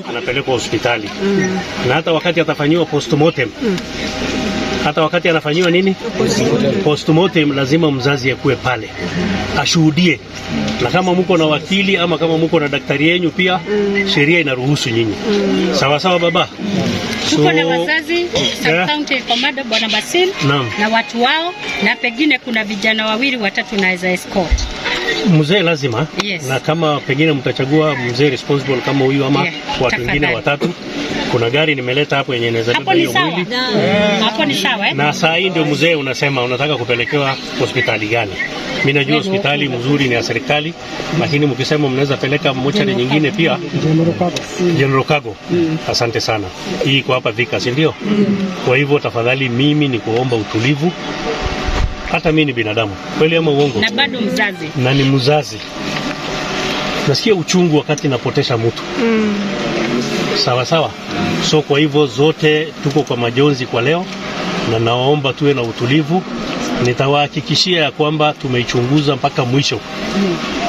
Anapelekwa hospitali na hata wakati atafanyiwa postmortem, hata wakati anafanyiwa nini postmortem, lazima mzazi akuwe pale ashuhudie, na kama muko na wakili ama kama muko na daktari yenyu pia sheria inaruhusu nyinyi. Sawa sawa, baba. Tuko na wazazi sub county commander Bwana Basil na watu wao, na pengine kuna vijana wawili watatu naweza escort. Mzee lazima. Yes. Na kama pengine mtachagua mzee responsible kama huyu ama watu wengine Tafadhali. Watatu, kuna gari nimeleta hapo yenye inaweza Hapo beba ni hiyo sawa. mwili. Hapo ni sawa, eh? Na saa hii ndio mzee unasema unataka kupelekewa hospitali gani? Mimi najua hospitali mzuri ni ya serikali, lakini mkisema mnaweza peleka mochari nyingine pia, General Cargo. Asante sana. Hii iko hapa Thika, si ndio? Kwa hivyo tafadhali, mimi ni kuomba utulivu. Hata mimi ni binadamu, kweli ama uongo? Na bado mzazi. Na ni mzazi, nasikia uchungu wakati napotesha mtu. Sawa sawa. So kwa hivyo zote tuko kwa majonzi kwa leo, na naomba tuwe na utulivu. Nitawahakikishia ya kwamba tumeichunguza mpaka mwisho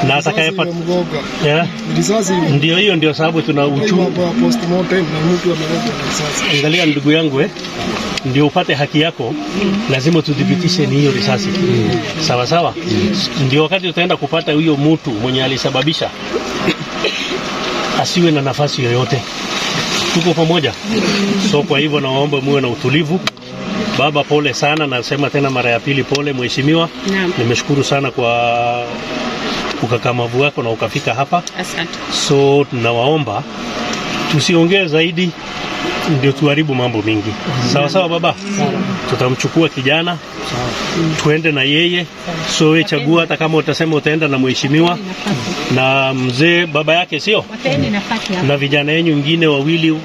na atakayepata Imemgonga. Yeah, Risasi ndio hiyo, ndio sababu tuna uchungu. Mambo ya postmortem na mtu ameleta risasi. Angalia ndugu yangu, ndio upate haki yako lazima tudhibitishe ni hiyo risasi. Sawa sawa, ndio wakati utaenda kupata huyo mtu mwenye alisababisha asiwe na nafasi yoyote. Tuko pamoja. So kwa hivyo nawaomba muwe na utulivu. Baba, pole sana, nasema tena mara ya pili pole mheshimiwa. Naam. Nimeshukuru sana kwa ukakamavu wako na ukafika hapa. Asante. So tunawaomba tusiongee zaidi, ndio tuharibu mambo mingi. Sawa sawa, baba. Tutamchukua kijana tuende na yeye. So we chagua, hata kama utasema utaenda na mheshimiwa na mzee baba yake, sio Wapeni nafasi hapo. na vijana yenyu wengine wawili.